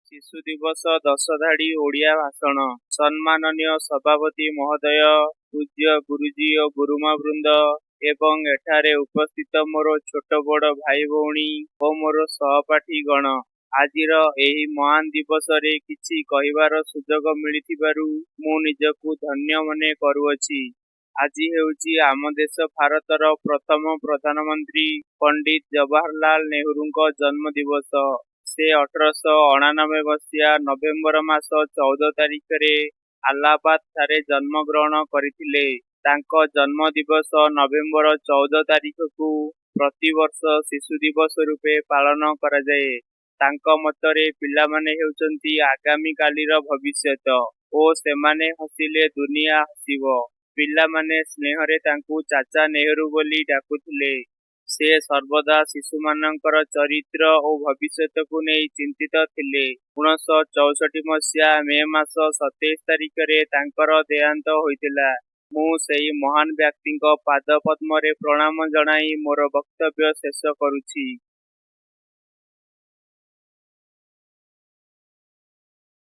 ଶିଶୁ ଦିବସ ଦଶଧାଡ଼ି ଓଡ଼ିଆ ଭାଷଣ। ସମ୍ମାନନୀୟ ସଭାପତି ମହୋଦୟ, ପୂଜ୍ୟ ଗୁରୁଜୀ ଓ ଗୁରୁମା ବୃନ୍ଦ ଏବଂ ଏଠାରେ ଉପସ୍ଥିତ ମୋର ଛୋଟ ବଡ଼ ଭାଇ ଭଉଣୀ ଓ ମୋର ସହପାଠୀ ଗଣ, ଆଜିର ଏହି ମହାନ ଦିବସରେ କିଛି କହିବାର ସୁଯୋଗ ମିଳିଥିବାରୁ ମୁଁ ନିଜକୁ ଧନ୍ୟ ମନେ କରୁଅଛି। ଆଜି ହେଉଛି ଆମ ଦେଶ ଭାରତର ପ୍ରଥମ ପ୍ରଧାନମନ୍ତ୍ରୀ ପଣ୍ଡିତ ଜବାହରଲାଲ ନେହେରୁଙ୍କ ଜନ୍ମ ଦିବସ। ସେ 1889 ମସିହା ନଭେମ୍ବର ମାସ 14 ତାରିଖରେ ଆଲାହାବାଦ ଠାରେ ଜନ୍ମଗ୍ରହଣ କରିଥିଲେ। ତାଙ୍କ ଜନ୍ମ ଦିବସ ନଭେମ୍ବର 14 ତାରିଖକୁ ପ୍ରତିବର୍ଷ ଶିଶୁ ଦିବସ ରୂପେ ପାଳନ କରାଯାଏ। ତାଙ୍କ ମତରେ ପିଲାମାନେ ହେଉଛନ୍ତି ଆଗାମୀ କାଲିର ଭବିଷ୍ୟତ ଓ ସେମାନେ ହସିଲେ ଦୁନିଆ ହସିବ। ପିଲାମାନେ ସ୍ନେହରେ ତାଙ୍କୁ ଚାଚା ନେହେରୁ ବୋଲି ଡାକୁଥିଲେ। ସେ ସର୍ବଦା ଶିଶୁମାନଙ୍କର ଚରିତ୍ର ଓ ଭବିଷ୍ୟତକୁ ନେଇ ଚିନ୍ତିତ ଥିଲେ। 1964 ମସିହା ମେ ମାସ 27 ତାରିଖରେ ତାଙ୍କର ଦେହାନ୍ତ ହୋଇଥିଲା। ମୁଁ ସେହି ମହାନ ବ୍ୟକ୍ତିଙ୍କ ପାଦ ପଦ୍ମରେ ପ୍ରଣାମ ଜଣାଇ ମୋର ବକ୍ତବ୍ୟ ଶେଷ କରୁଛି।